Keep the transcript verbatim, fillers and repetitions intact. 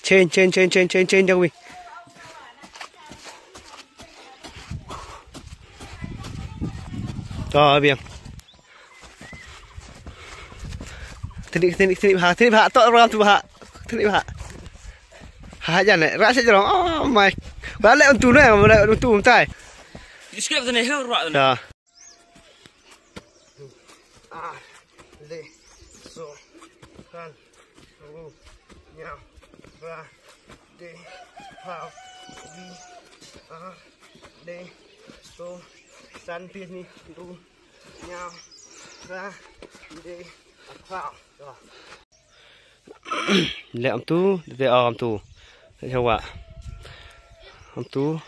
Chen, chen, chen, chen, chen, chen, jong wi. To, biang. Tini, tini, tini, ha, tini, ha, to, ram tu, ha. Tini, ha. Ha, jan, eh, rasa jerong. Oh, my. Balik untuk ni, balik untuk umtai. Diskep tini, ha, ruak tini. Ya. Ar, le, so, kan, ru, nyam, ra, de, pau, di, ar, le, so, san, pini, ru, nyam, ra, de, pau. Le am tu, de am tu. Jawa. Am tu.